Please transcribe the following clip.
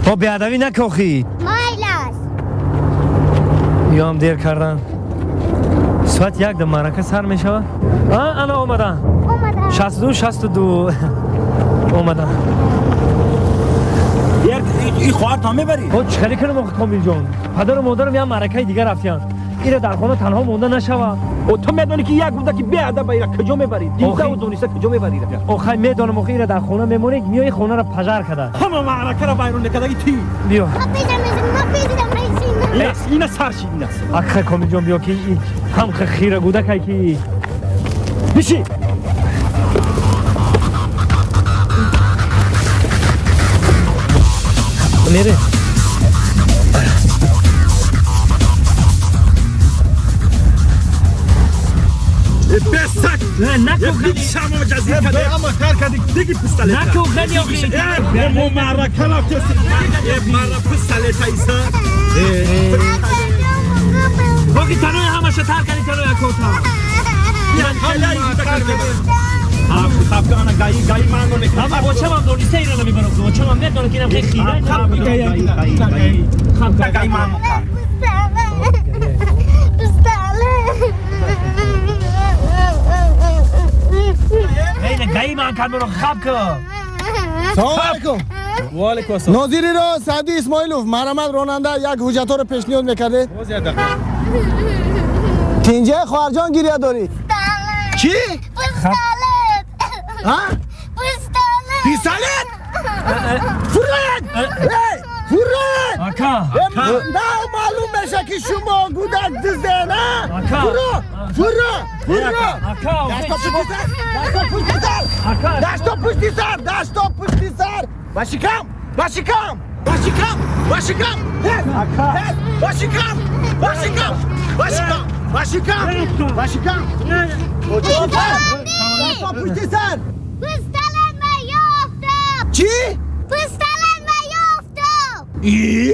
О беадабӣ накохӣ. Майлаш. Ё ҳам дер кардан. Соат 1 да маърака сар мешавад. Ана омадан. Омадан. 62 62 омадан. ин хоҳар то мебарӣ? О чӣ хеле кунам охи Комил ҷон? Падару модарам як маъракаи дигар рафтиянд. Ира дар хона танҳо монда нашавад. О ту медонӣ ки як буда ки беадаб ира куҷо мебарӣ? Дида дониста куҷо мебарӣ? Охай медонам охи ира дар хона мемонӣ, миёи хонаро пажар када. Ҳама маъракаро вайрон мекардаги ти. Биё. Ина сар шид ина. Акхай Комил ҷон биё ки ҳам хира гудакай ки. Биши. Мере. Бесак! Шама ҷазир каде. Ама кар кади диги пистолет. Наку хани охи. Мо маърака рафтест. Мара пистолета иса. Охи танои ҳамаша тар кади танои акота. Ана гаи гаи ман Ама бочамам дониста ира намебарам. Бочамам медонам ки инам хеле хира. Гаи ман. Гаи ман кард маро хаб ка. Салом алейкум. Ва алейкум ассалом. Нозири ро Саъди Исмоилов марҳамат ронанда як ҳуҷҷатҳоро пешниҳод мекардед. Тинҷа хоҳарҷон гиря дорӣ? Чӣ? Пистолет. А? Пистолет. Пистолет? Фуред! Эй, фуред! Ака! На маълум меша ки шумо гудак дизде, на? Фуро! Фуро! Фуро! Ака! Дасто пушти сар! Дасто пушти сар! Ака! Дасто пушти сар! Дасто пушти сар! Ба шикам! Ба шикам! Ба шикам! Ба шикам! Ака! Ба шикам! Ба шикам! Ба шикам! Ба шикам! Ба шикам! Дасто пушти сар! Пистолет ма ёфтам! Чӣ? Пистолет ма ёфтам! И?